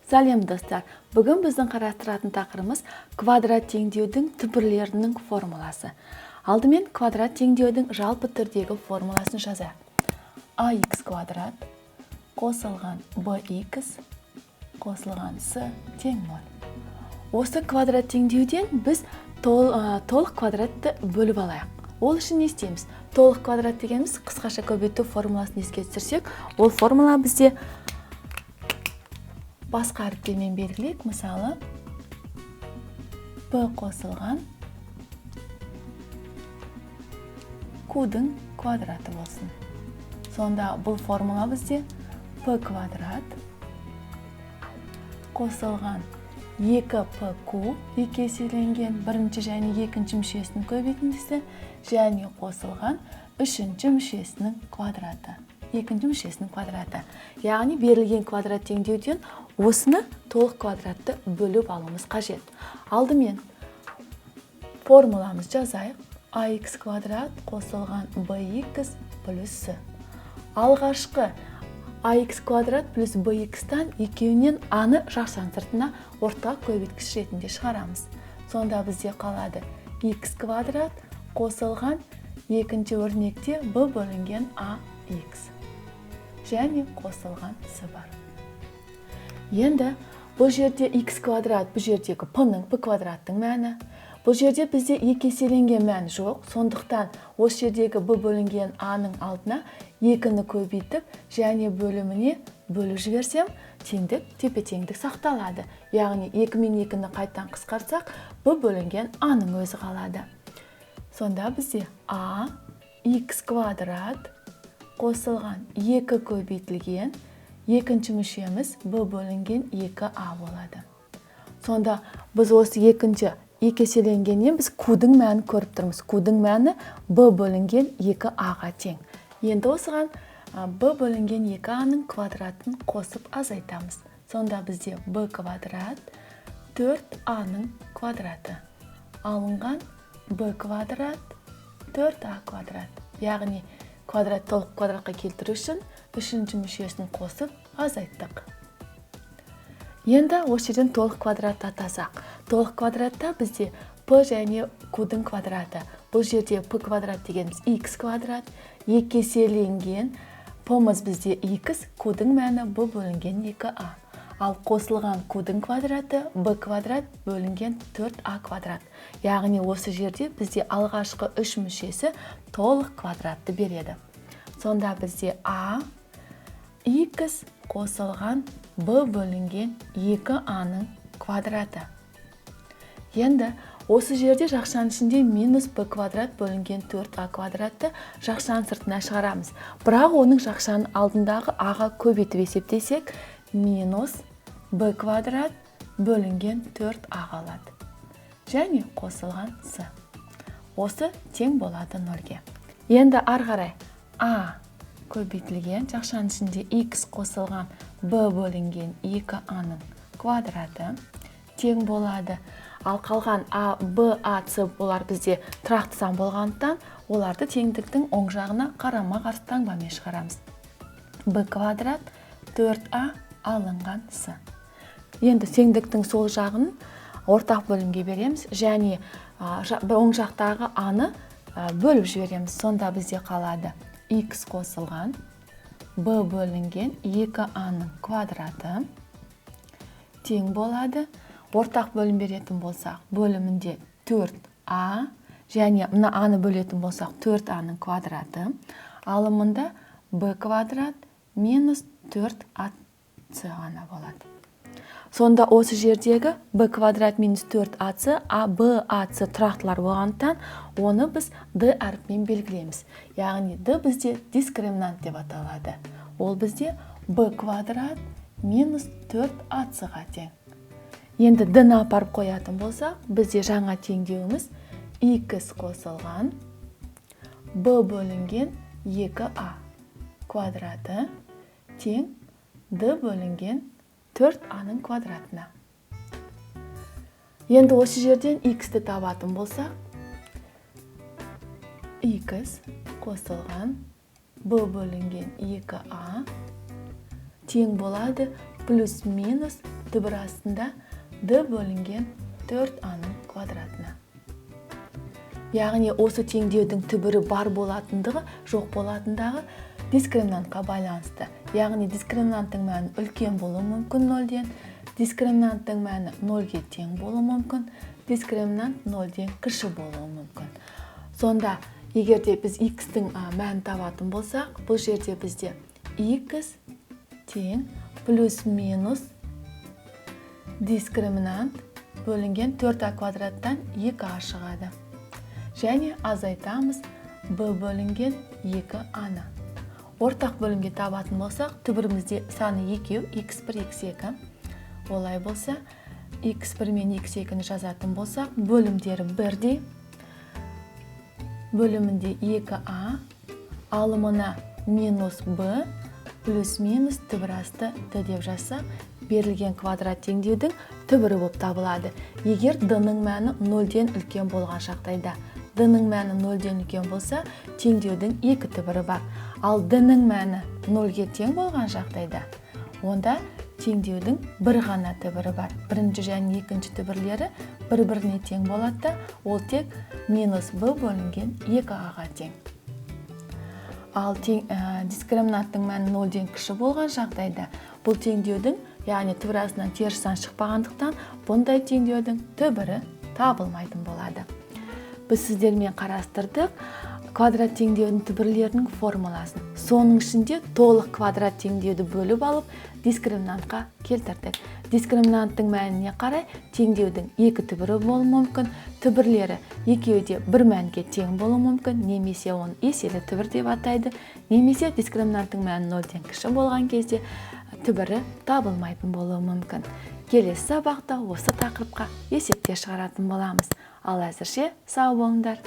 Сәлем, достар! Бүгін біздің қарастыратын тақырыбымыз – квадрат теңдеудің түбірлерінің формуласы. Алдымен квадрат теңдеудің жалпы түрдегі формуласын жазайық. Ax квадрат қосылған bx қосылған c тең 0. Осы квадрат теңдеуден біз толық квадратты бөліп алайық. Ол үшін не істейміз? Толық квадрат дегеніміз, қысқаша көбейту формуласын еске түсірсек, ол формула бізде, басқа әріптермен белгілейік, мысалы, p қосылған q-дің квадраты болсын. Сонда бұл формула бізде p квадрат қосылған 2pq, екі еселенген бірінші және екінші мүшесінің көбейтіндісі, және қосылған үшінші мүшесінің квадраты, екінші мүшесінің квадраты. Яғни берілген квадрат теңдеуден осыны, толық квадратты бөліп алуымыз қажет. Алдымен формуламыз жазайық: ax квадрат қосылған bx плюс c. Алғашқы ax квадрат плюс bx-тан екеуінен а-ны жақшаның сыртына ортақ көбейткіш ретінде шығарамыз. Сонда бізде қалады x квадрат қосылған, екінші өрнекте, b бөлінген ax және қосылған c бар. Енді бұл жерде x квадрат, бұл жердегі p-ның, p квадраттың мәні. Бұл жерде бізде екі еселенген мән жоқ, сондықтан осы жердегі b бөлінген а-ның алдына екіні көбейтіп және бөліміне бөліп жіберсем, теңдік, тепе-теңдік сақталады. Яғни екі мен екіні қайтадан қысқартсақ, b бөлінген а-ның өзі қалады. Сонда бізде а x квадрат қосылған екі көбейтілген екінші мүшеміз b бөлінген 2а болады. Сонда біз осы екінші екі еселенгеннен біз q-дің мәнін көріп тұрмыз. Q-дің мәні b бөлінген 2а-ға тең. Енді осыған b бөлінген 2а-ның квадратын қосып азайтамыз. Сонда бізде b квадрат 4а-ның квадраты алынған b квадрат 4а квадрат. Яғни квадрат толық квадратқа келтіру үшін үшінші мүшесін қосып азайттық. Енді осы жерден толық квадратты атасақ, толық квадратта бізде p және q-дің квадраты. Бұл жерде p квадрат дегеніміз x квадрат, екі еселенген p-мыз бізде x, q-дің мәні b бөлінген 2a. Ал қосылған q-дің квадраты b квадрат бөлінген 4a квадрат. Яғни осы жерде бізде алғашқы үш мүшесі толық квадратты береді. Сонда бізде a x қосылған b бөлінген 2a-ның квадраты. Енді осы жерде жақшаның ішінде минус b квадрат бөлінген 4a квадратты жақшаның сыртына шығарамыз. Бірақ оның жақшаның алдындағы а-ға көбейтіп есептесек, минус b квадрат бөлінген 4a қалады. Және қосылған с. Осы тең болады нөлге. Енді ары қарай а көбейтілген жақшаның ішінде x қосылған b бөлінген 2a-ның квадраты тең болады. Ал қалған а, b, а, c, олар бізде тұрақты сан болғандықтан, оларды теңдіктің оң жағына қарама-қарсы таңбамен шығарамыз. B квадрат 4a алынған с. Енді теңдіктің сол жағын ортақ бөлімге береміз және оң жақтағы а-ны бөліп жібереміз. Сонда бізде қалады x қосылған b бөлінген 2a-ның квадраты тең болады. Ортақ бөлім беретін болсақ, бөлімінде 4a және мына а-ны бөлетін болсақ, 4a-ның квадраты. Алымында b квадрат минус 4ac ғана болады. Сонда осы жердегі b квадрат минус 4ac, а, b, a, c тұрақтылар болғандықтан, оны біз d әрпімен белгілейміз. Яғни d бізде дискриминант деп аталады. Ол бізде b квадрат минус 4ac-ға тең. Енді d-ні апарып қоятын болсақ, бізде жаңа теңдеуіміз x қосылған b бөлінген 2a квадраты тең d бөлінген 4a-ның квадратына. Енді осы жерден x-ті табатын болсақ, x қосылған b бөлінген 2a тең болады плюс минус Түбір астында d бөлінген 4a-ның квадратына. Яғни осы теңдеудің түбірі бар болатындығы, жоқ болатындағы дискриминантқа байланысты. Яғни дискриминанттың мәні үлкен болуы мүмкін 0-ден, дискриминанттың мәні 0-ге тең болуы мүмкін, дискриминант 0-ден кіші болуы мүмкін. Сонда егер де біз x-тің мәнін табатын болсақ, бұл жерде бізде x тең плюс минус дискриминант бөлінген 4а квадраттан 2а шығады. Және азайтамыз b бөлінген 2а-ны. Ортақ бөлімге табатын болсақ, түбірімізде саны 2, x1, x2. Олай болса, x1 мен x2-ні жазатын болсақ, бөлімдері бірдей. Бөлімінде 2а, алымына минус b, плюс минус түбір асты d деп жазсақ, берілген квадрат теңдеудің түбірі болып табылады. Егер d-ның мәні 0-ден үлкен болған жағдайда, d-ның мәні 0-ден үлкен болса, теңдеудің екі түбірі бар. Ал d-ның мәні 0-ге тең болған жағдайда, онда теңдеудің бір ғана түбірі бар. Бірінші және екінші түбірлері бір-біріне тең болады да, ол тек минус b бөлінген 2а-ға тең. Ал дискриминанттың мәні 0-ден кіші болған жағдайда, бұл теңдеудің, яғни түбір астынан теріс сан шықпағандықтан, бұндай теңдеудің түбірі табылмайтын болады. Біз сіздермен қарастырдық квадрат теңдеудің түбірлерінің формуласын. Соның ішінде толық квадрат теңдеуді бөліп алып, дискриминантқа келтірдік. Дискриминанттың мәніне қарай теңдеудің екі түбірі болуы мүмкін, түбірлері екеуі де бір мәнге тең болуы мүмкін, немесе оны еселі түбір деп атайды, немесе дискриминанттың мәні 0-ден кіші болған кезде түбірі табылмайтын болуы мүмкін. Келесі сабақта осы тақырыпқа есептер шығаратын боламыз. Ал әзірше сау болыңдар.